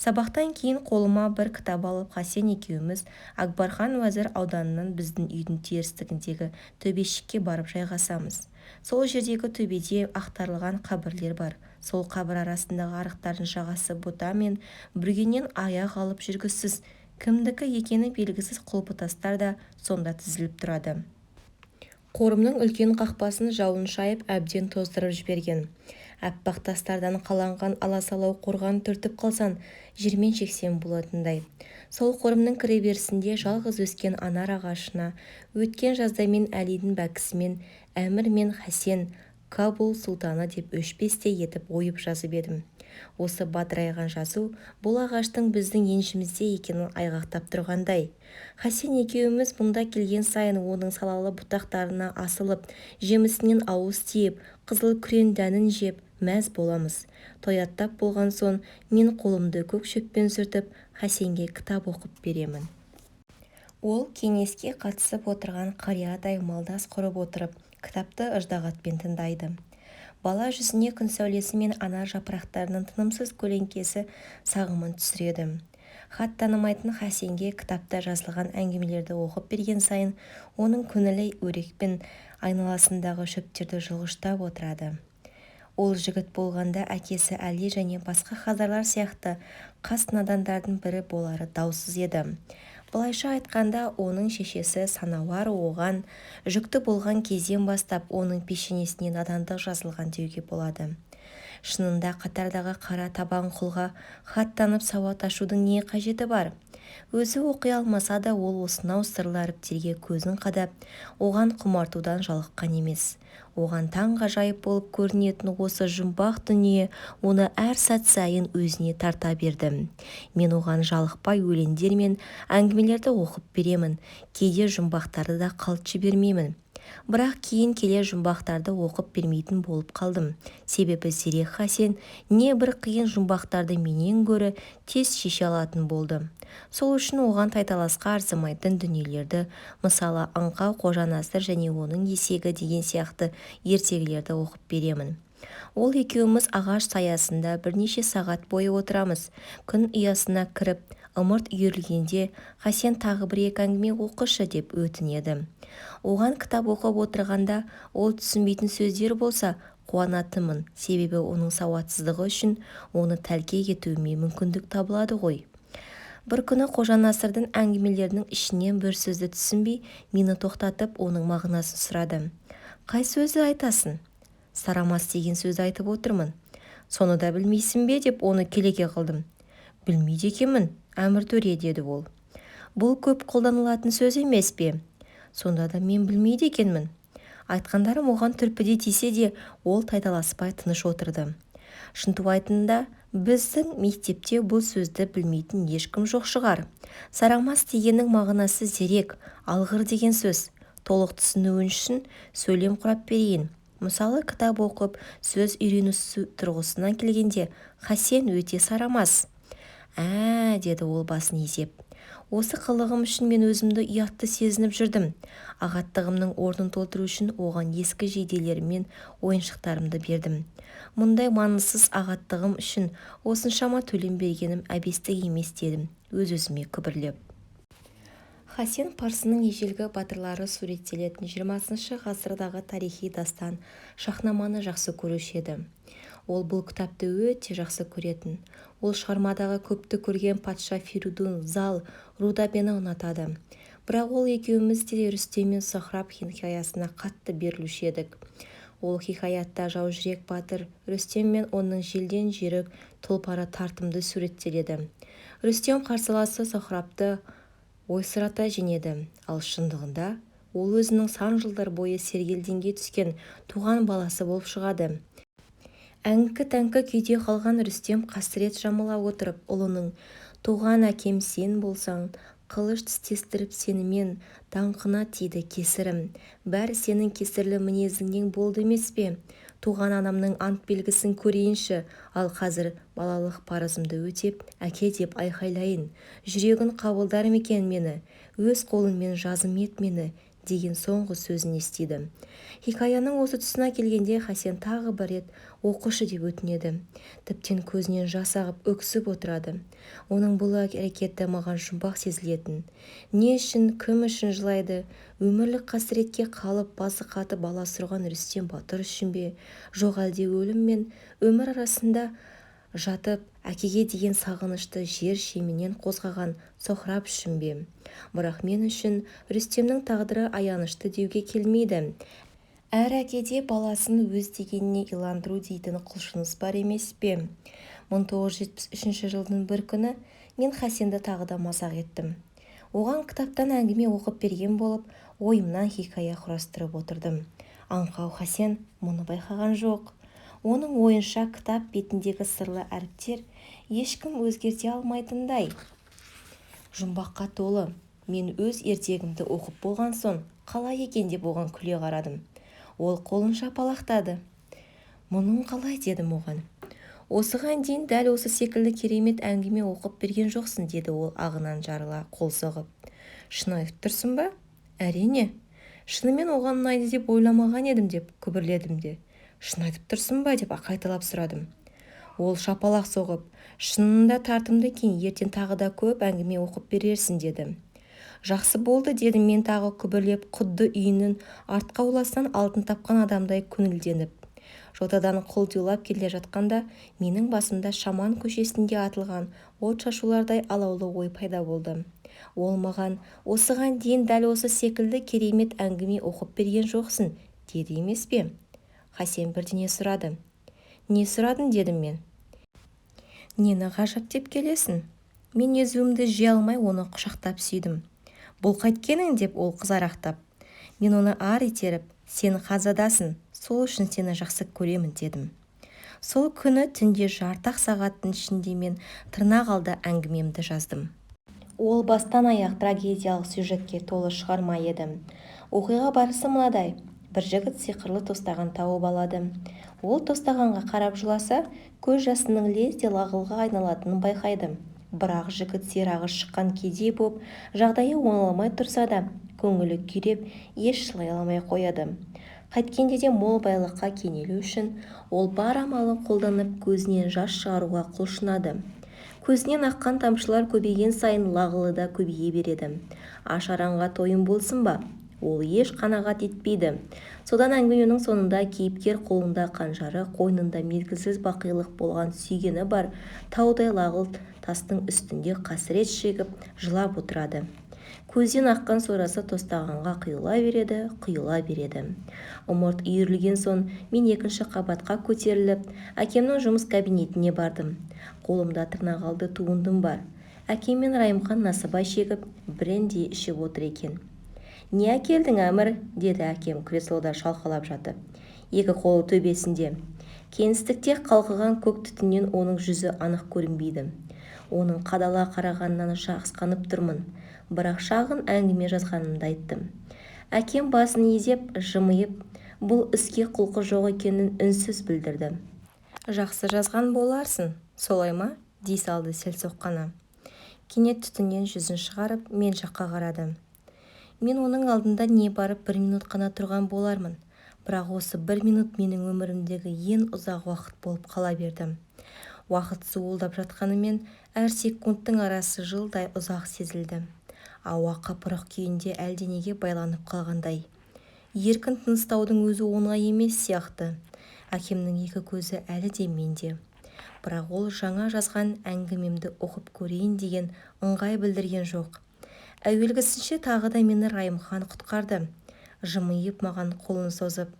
Сабақтан кейін қолыма бір кітап алып, Хасен екеуміз Акбархан уәзір ауданынан біздің үйдің терістігіндегі төбешікке барып жайғасамыз. Сол жердегі төбеде ақтарылған қабірлер бар. Сол қабір арасындағы арықтардың жағасы бұта мен бүргеннен аяқ алып жүргісіз, кімдікі екені белгісіз құлпытастар да сонда тізіліп тұрады. Қорымның үлкен қақпасын жауын шайып әбден тоздырып жіберген. Аппақ тастардан қаланған аласалау қорған түртіп қалсаң, жермен жексен болатындай. Сол қорымның кіреберісінде жалғыз өскен анар ағашына өткен жазда мен Әлидің бәкісімен Әмір мен Хасен Кабул сұлтаны деп өшпестей етіп ойып жазып едім. Осы бадырайған жазу бұл ағаштың біздің еншімізде екенін айғақтап тұрғандай. Хасен екеуміз мұнда келген сайын оның салалы бұтақтарына асылып, жемісінен ауыз тиіп, қызыл күрең дәнін жеп, мәз боламыз. Тояттап болған соң мен қолымды көк шөппен сүртіп, Хасенге кітап оқып беремін. Ол кеңеске қатысып отырған қариядай малдас құрып отырып, кітапты ыждағатпен тыңдайды. Бала жүзіне күн сәулесі мен анар жапырақтарының тынымсыз көлеңкесі сағымын түсіреді. Хат танымайтын Хасенге кітапта жазылған әңгімелерді оқып берген сайын оның көңілі өрекпіп, айналасындағы шөптерді жұлғыштап отырады. Ол жігіт болғанда әкесі Әли және басқа хазарлар сияқты қас надандардың бірі болары даусыз еді. Былайша айтқанда, оның шешесі Санауар оған жүкті болған кезден бастап оның пешенесіне надандық жазылған деуге болады. Шынында қатардағы қара табан құлға хат танып сауат ашудың не қажеті бар? Өзі оқи алмаса да ол осынау сырлы әріптерге көзін қадап, оған құмартудан жалыққан емес. Оған таңғажайып болып көрінетін осы жұмбақ дүние оны әр сәт сайын өзіне тарта берді. Мен оған жалықпай өлеңдер мен әңгімелерді оқып беремін, кейде жұмбақтарды да қалт жібермеймін. Бірақ кейін келе жұмбақтарды оқып бермейтін болып қалдым. Себебі зерек Хасен небір қиын жұмбақтарды менен гөрі тез шеше алатын болды. Сол үшін оған тайталасқа арзымайтын дүниелерді, мысалы, Аңқау Қожанасыр және оның есегі деген сияқты ертегілерді оқып беремін. Ол екеуміз ағаш саясында бірнеше сағат бойы отырамыз. Күн ұясына кіріп, ымырт үйірілгенде Хасен тағы бір-екі әңгіме оқышы деп өтінеді. Оған кітап оқып отырғанда ол түсінбейтін сөздер болса, қуанатынмын, себебі оның сауатсыздығы үшін оны тәлкек етуіме мүмкіндік табылады ғой. Бір күні Қожанасырдың әңгімелерінің ішінен бір сөзді түсінбей, мені тоқтатып, оның мағынасын сұрады. Қай сөзді айтасың? Сарамас деген сөзді айтып отырмын. Соны да білмейсің бе деп оны келеке қылдым. Білмейді екенмін, Әмір төре, деді ол. Бұл көп қолданылатын сөз емес пе? Сонда да мен білмейді екенмін. Айтқандарым оған түрпідей тисе де, ол тайталаспай тыныш отырды. Шынтуайтында, біздің мектепте бұл сөзді білмейтін ешкім жоқ шығар. Сарамас дегеннің мағынасы зерек, алғыр деген сөз. Толық түсінуің үшін сөйлем құрап берейін. Мысалы, кітап оқып, сөз үйрену тұрғысынан келгенде, Хасен өте сарамас. Ә, деді ол басын изеп. Осы қылығым үшін мен өзімді ұятты сезініп жүрдім. Ағаттығымның орнын толтыру үшін оған ескі жейделерім мен ойыншықтарымды бердім. Мұндай маңызсыз ағаттығым үшін осыншама төлем бергенім әбестік емес дедім өз-өзіме күбірлеп. Хасен парсының ежелгі батырлары суреттелетін 20-шы ғасырдағы тарихи дастан Шахнаманы жақсы көруші еді. Ол бұл кітапты өте жақсы көретін. Ол шығармадағы көпті көрген патша Феридун, Зал, Рудабені ұнатады. Бірақ ол екеуміз де Рүстем мен Соһраб хикаясына қатты берілуші едік. Ол хикаятта жаужүрек батыр Рүстем мен оның желден жүйрік тұлпары тартымды суреттеледі. Рүстем қарсыласы Соһрабты ойсырата жеңеді, ал шындығында ол өзінің сан жылдар бойы сергелдеңге түскен туған баласы болып шығады. Әңкі-тәңкі күйде қалған Рүстем қасірет жамыла отырып, ұлының «Туған әкем сен болсаң, қылыш тістестіріп сенімен, даңқына тиді кесірім. Бәрі сенің кесірлі мінезіңнен болды емес пе? Туған анамның ант белгісін көрейінші, ал қазір балалық парызымды өтеп, әке деп айқайлайын. Жүрегің қабылдар ма екен мені? Өз қолыңмен жазым ет мені» деген соңғы сөзін естиді. Хикаяның осы тұсына келгенде Хасен тағы бір рет оқышы деп өтінеді. Тіптен көзінен жас ағып өксіп отырады. Оның бұл әрекеті маған жұмбақ сезілетін. Не үшін, кім үшін жылайды? Өмірлік қасіретке қалып, басы қатып аласұрған Рүстем батыр үшін бе? Жоқ әлде өлім мен өмір арасында жатып, әкеге деген сағынышты жер шеменнен қозғаған Соһраб үшін бе? Бірақ мен үшін Рүстемнің тағдыры аянышты деуге келмейді. Әр әкеде баласын өз дегеніне иландыру дейтін құлшыныс бар емес пе? 1973 жылдың бір күні мен Хасенді тағы да мазақ еттім. Оған кітаптан әңгіме оқып берген болып, ойымнан хикая құрастырып отырдым. Аңқау Хасен мұны байқаған жоқ. Оның ойынша кітап бетіндегі сырлы әріптер ешкім өзгерте алмайтындай жұмбаққа толы. Мен өз ертегімді оқып болған соң, қалай екен деп оған күле қарадым. Ол қолын шапалақтады. Мұның қалай дедім оған. Осыған дейін дәл осы секілді керемет әңгіме оқып берген жоқсың, деді ол ағынан жарыла қол соғып. Шын айтып тұрсың ба? Әрине. Шынымен оған ұнайды деп ойламаған едім деп күбірледім де. Шын айтып тұрсың ба деп қайталап сұрадым. Ол шапалақ соғып, шынында тартымды екен, ертең тағы да көп әңгіме оқып берерсің деді. Жақсы болды дедім мен тағы күбірлеп, құдды үйінің артқы ауласынан алтын тапқан адамдай көңілденіп. Жотадан құлдилап келе жатқанда менің басымда Шаман көшесінде атылған отшашулардай алаулы ой пайда болды. Ол маған осыған дейін дәл осы секілді керемет әңгіме оқып берген жоқсың деді емес пе? Хасен бірдеңе сұрады. Не сұрадың, дедім мен. Нені ғажап деп келесің? Мен езуімді жия алмай оны құшақтап сүйдім. Бұл қайткенің, деп ол қызарақтап. Мен оны ары итеріп, сен ханзадасың, сол үшін сені жақсы көремін, дедім. Сол күні түнде жарты-ақ сағаттың ішінде мен Тырнақалды әңгімемді жаздым. Ол бастан-аяқ трагедиялық сюжетке толы шығарма еді. Оқиға барысы мынадай: бір жігіт сиқырлы тостаған тауып алады. Ол тостағанға қарап жыласа, көз жасының лезде лағылға айналатынын байқайды. Бірақ жігіт сирағы шыққан кедей боп, жағдайы оңалмай тұрса да, көңілі күйреп, еш жылай алмай қояды. Қайткенде де мол байлыққа кенелу үшін ол бар амалын қолданып, көзінен жас шығаруға құлшынады. Көзінен аққан тамшылар көбейген сайын лағылы да көбейе береді. Аш-аранға тойым болсын ба? Ол еш қанағат етпейді. Содан әңгіменің соңында кейіпкер қолында қанжары, қойнында мезгілсіз бақилық болған сүйгені бар таудай лағыл тастың үстінде қасірет шегіп, жылап отырады. Көзден аққан сорасы тостағанға құйыла береді, құйыла береді. Ымырт үйірілген соң мен екінші қабатқа көтеріліп, әкемнің жұмыс кабинетіне бардым. Қолымда тырнақалды туындым бар. Әкем мен Райымхан насыбай шегіп, бренди ішіп отыр екен. Не әкелдің, Әмір? деді әкем креслода шалқалап жатып. Екі қолы төбесінде. Кеңістікте қалқыған көк түтіннен оның жүзі анық көрінбейді. Оның қадала қарағанынан жасқанып тұрмын. Бірақ шағын әңгіме жазғанымды айттым. Әкем басын изеп, жымиып, бұл іске құлқы жоқ екенін үнсіз білдірді. Жақсы жазған боларсың, солай ма? дей салды селсоқ қана. Кенет түтіннен жүзін шығарып, мен жаққа қарады. Мен оның алдында не барып бір минут қана тұрған болармын. Бірақ осы бір минут менің өмірімдегі ең ұзақ уақыт болып қала берді. Уақыт зуылдап жатқанымен, әр секундтың арасы жылдай ұзақ сезілді. Ауа қапырық күйінде әлденеге байланып қалғандай. Еркін тыныстаудың өзі оңай емес сияқты. Әкемнің екі көзі әлі де менде. Бірақ ол жаңа жазған әңгімемді оқып көрейін деген ыңғай білдірген жоқ. Әуелгісінше тағы да мені Райымхан құтқарды. Жымиып маған қолын созып,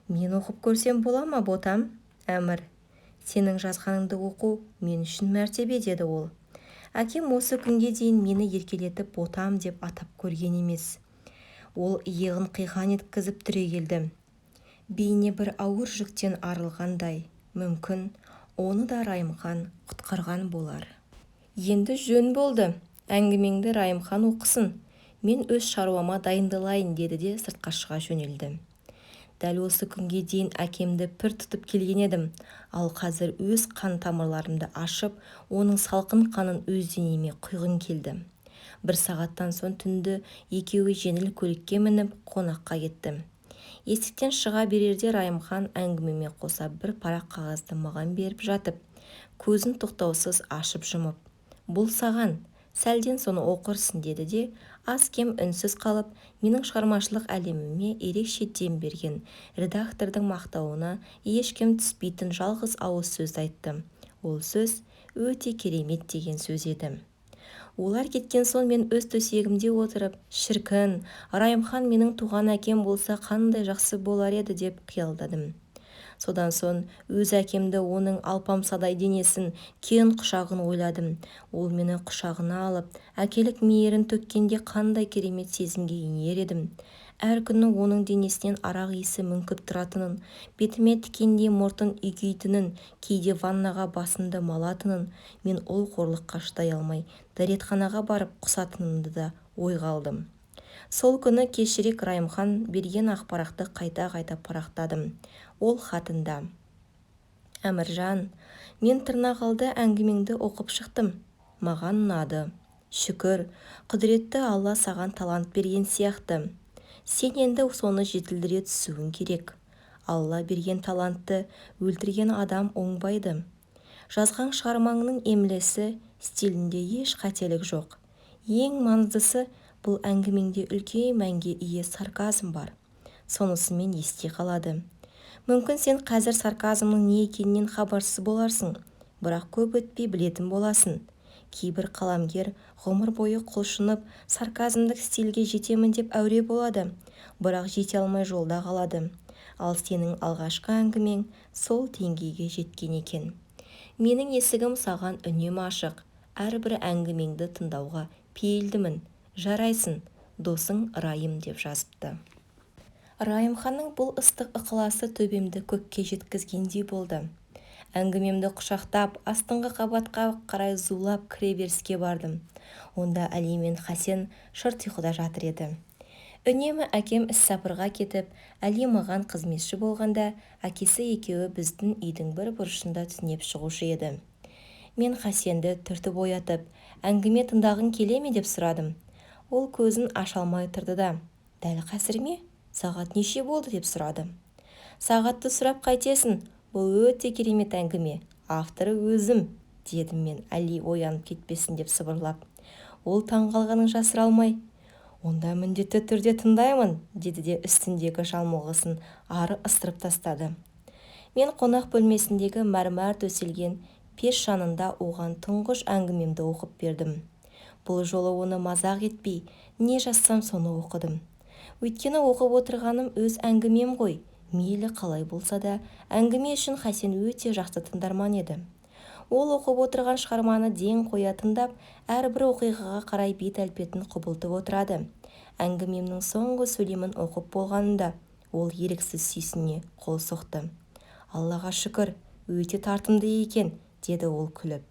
мен оқып көрсем бола ма, ботам? Әмір, сенің жазғаныңды оқу мен үшін мәртебе, деді ол. Әкем осы күнге дейін мені еркелетіп ботам деп атап көрген емес. Ол иығын қиқан еткізіп түрегелді. Бейне бір ауыр жүктен арылғандай, мүмкін, оны да Райымхан құтқарған болар. Енді жөн болды, әңгімеңді Райымхан оқысын, мен өз шаруама дайындалайын, деді де сыртқа шыға жөнелді. Дәл осы күнге дейін әкемді пір тұтып келген едім, ал қазір өз қан тамырларымды ашып, оның салқын қанын өз денеме құйғым келді. Бір сағаттан соң түнді екеуі жеңіл көлікке мініп, қонаққа кетті. Есіктен шыға берерде Райымхан әңгімеме қоса бір парақ қағазды маған беріп жатып, көзін тоқтаусыз ашып-жұмып, бұл саған, сәлден соң оқырсың, деді де, аз-кем үнсіз қалып, менің шығармашылық әлеміме ерекше дем берген редактордың мақтауына ешкім түспейтін жалғыз ауыз сөзді айтты. Ол сөз өте керемет деген сөз еді. Олар кеткен соң мен өз төсегімде отырып, шіркін, Райымхан менің туған әкем болса қандай жақсы болар еді деп қиялдадым. Содан соң өз әкемді, оның алпамсадай денесін, кең құшағын ойладым. Ол мені құшағына алып, әкелік мейірін төккенде қандай керемет сезімге енер едім. Әр күні оның денесінен арақ иісі мүңкіп тұратынын, бетіме тікендей мұртын үйкейтінін, кейде ваннаға басымды малатынын, мен ол қорлыққа шыдай алмай, дәретханаға барып құсатынымды да ойға алдым. Сол күні кешірек Райымхан берген ақ парақты қайта-қайта парақтадым. Ол хатында: Әміржан, мен тырнақалды әңгімеңді оқып шықтым. Маған ұнады. Шүкір, құдіретті Алла саған талант берген сияқты. Сен енді соны жетілдіре түсуің керек. Алла берген талантты өлтірген адам оңбайды. Жазған шығармаңның емлесі, стилінде еш қателік жоқ. Ең маңыздысы, бұл әңгімеңде үлкен мәнге ие сарказм бар. Сонысымен есте қалады. Мүмкін сен қазір сарказмның не екенінен хабарсыз боларсың, бірақ көп өтпей білетін боласың. Кейбір қаламгер ғұмыр бойы құлшынып, сарказмдік стильге жетемін деп әуре болады, бірақ жете алмай жолда қалады. Ал сенің алғашқы әңгімең сол деңгейге жеткен екен. Менің есігім саған үнемі ашық. Әрбір әңгімеңді тыңдауға пейілдімін. Жарайсың! Досың Райым деп жазыпты. Райымханның бұл ыстық ықыласы төбемді көкке жеткізгендей болды. Әңгімемді құшақтап, астыңғы қабатқа қарай зулап кіреберіске бардым. Онда Әли мен Хасен шырт ұйқыда жатыр еді. Үнемі әкем іссапарға кетіп, Әли маған қызметші болғанда әкесі екеуі біздің үйдің бір бұрышында түнеп шығушы еді. Мен Хасенді түртіп оятып, әңгіме тыңдағың келе ме деп сұрадым. Ол көзін аша алмай тұрды да, дәл қазір ме? Сағат неше болды деп сұрады. Сағатты сұрап қайтесің, бұл өте керемет әңгіме, авторы өзім, дедім мен Әли оянып кетпесін деп сыбырлап. Ол таңғалғанын жасыра алмай, онда міндетті түрде тыңдаймын, деді де үстіндегі жамылғысын ары ысырып тастады. Мен қонақ бөлмесіндегі мәрмәр төселген пеш жанында оған тұңғыш әңгімемді оқып бердім. Бұл жолы оны мазақ етпей, не жазсам соны оқыдым. Өйткені оқып отырғаным өз әңгімем ғой. Мейлі қалай болса да, әңгіме үшін Хасен өте жақсы тыңдарман еді. Ол оқып отырған шығарманы ден қоя тыңдап, әрбір оқиғаға қарай бет әлпетін құбылтып отырады. Әңгімемнің соңғы сөйлемін оқып болғанында, ол еріксіз сүйсіне қол соқты. Аллаға шүкір, өте тартымды екен, деді ол күліп.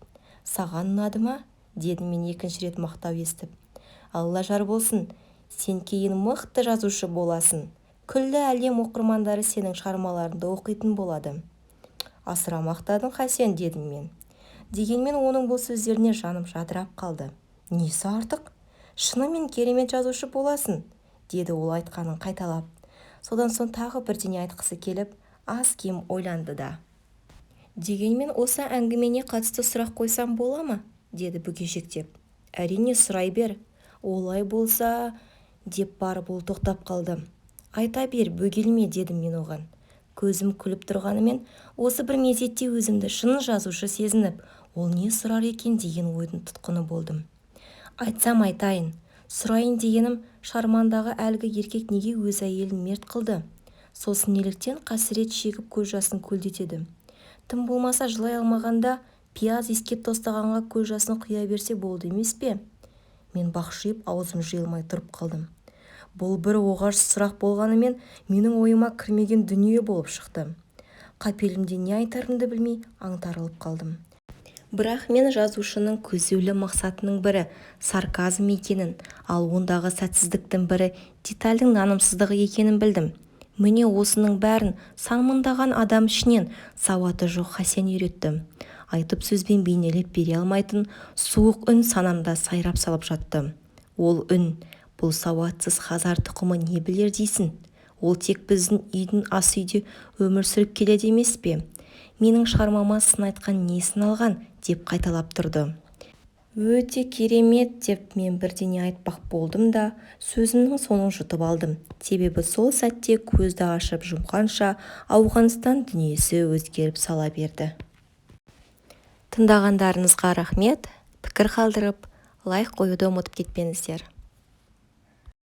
Саған ұнады ма? Дедім мен екінші рет мақтау естіп. Алла жар болсын, сен кейін мықты жазушы боласың. Күллі әлем оқырмандары сенің шығармаларыңды оқитын болады. Асыра мақтадың, Хасен, дедім мен. Дегенмен оның бұл сөздеріне жаным жадырап қалды. Несі артық? Шынымен керемет жазушы боласың, деді ол айтқанын қайталап. Содан соң тағы бірдеңе айтқысы келіп, аз-кем ойланды да. Дегенмен осы әңгімеңе қатысты сұрақ қойсам бола ма? Деді бүгежектеп. Әрине, сұрай бер. Олай болса, деп барып ол тоқтап қалды. Айта бер, бөгелме, дедім мен оған. Көзім күліп тұрғанымен, осы бір мезетте өзімді шын жазушы сезініп, ол не сұрар екен деген ойдың тұтқыны болдым. Айтсам айтайын, сұрайын дегенім, шығармаңдағы әлгі еркек неге өз әйелін мерт қылды? Сосын неліктен қасірет шегіп көз жасын көлдетеді? Тым болмаса жылай алмағанда пияз иіскеп тостағанға көз жасын құя берсе болды емес пе? Мен бақшиып аузым жиылмай тұрып қалдым. Бұл бір оғаш сұрақ болғанымен менің ойыма кірмеген дүние болып шықты. Қапелімде не айтарымды білмей аңтарылып қалдым. Бірақ мен жазушының көздеулі мақсатының бірі сарказм екенін, ал ондағы сәтсіздіктің бірі детальдің нанымсыздығы екенін білдім. Міне осының бәрін сан мыңдаған адам ішінен сауаты жоқ Хасен үйретті. Айтып сөзбен бейнелеп бере алмайтын суық үн санамда сайрап салып жатты. Ол үн, бұл сауатсыз хазар тұқымы не білер дейсің? Ол тек біздің үйдің ас үйде өмір сүріп келеді емес пе? Менің шығармама сын айтқан несін алған, деп қайталап тұрды. Өте керемет деп мен бірдеңе айтпақ болдым да, сөзімнің соңын жұтып алдым. Себебі сол сәтте көзді ашып жұмғанша Ауғанстан дүниесі өзгеріп сала берді. Тыңдағандарыңызға рахмет. Пікір қалдырып, лайк қоюды ұмытып кетпеңіздер.